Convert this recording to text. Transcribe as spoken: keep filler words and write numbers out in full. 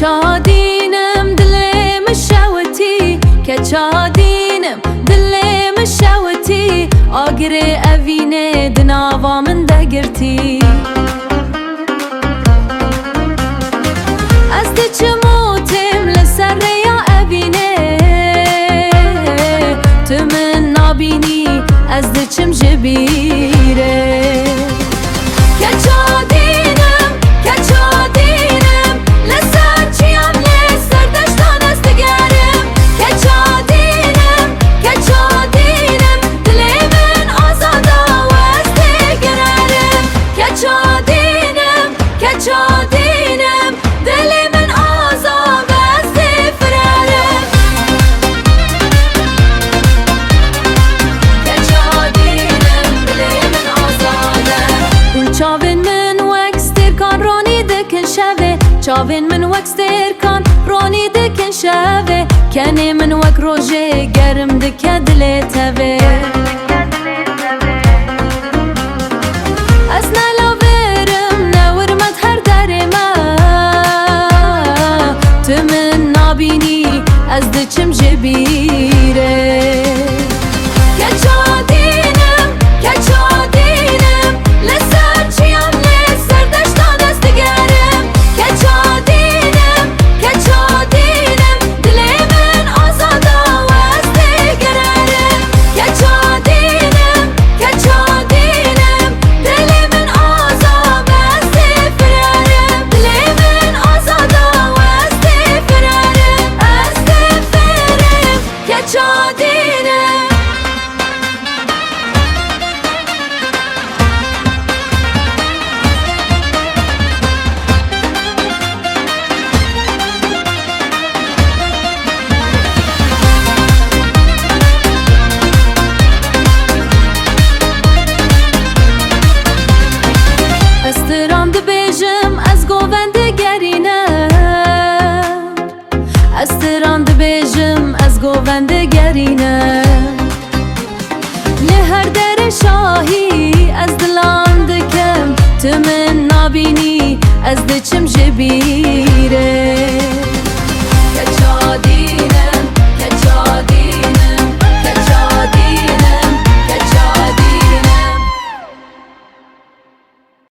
Çadînim dilê min şewitî, keça dînim dilê min şewitî, agirê evînê di nava min de girtî. Ez diçim û têm li ser rêya evînê, tu min nabînî, ez diçim ji bîrê. Keça dînim, keça dînim, li ser çiyam lê serdeştan ez digerim. Keça dînim, keça dînim, dilê min azada û ez digirerim. Keça dînim, keça dînim, dilê min azad ez difirerim. Keça dînim, dilê min azad e. Çavên min wek stêrkan ronî dikin şevê. Çavên min wek stêrkan ronî dikin şevê. Kenê min wek rojê germ dike dilê tevê. Ez ne lavirim, ne wirmet her derê me. Tu min nabînî, ez diçim ji bîrê. Keça dînim, keça dînim, li ser çiyam lê serdeştan ez digerim. Keça dînim, keça dînim, dilê min azada û ez digirerim. Keça dînim, keça dînim, dilê min azad ez difirerim. Dilê min azada û ez difirerim. Ez difirerim. Keça dînim. Ez tiran dibêjim, ez govend digerînim. Ez tiran dibêjim, ez govend digerînim. Li her derê şahî ez dilan dikim, tu min nabînî, ez diçim ji bîrê.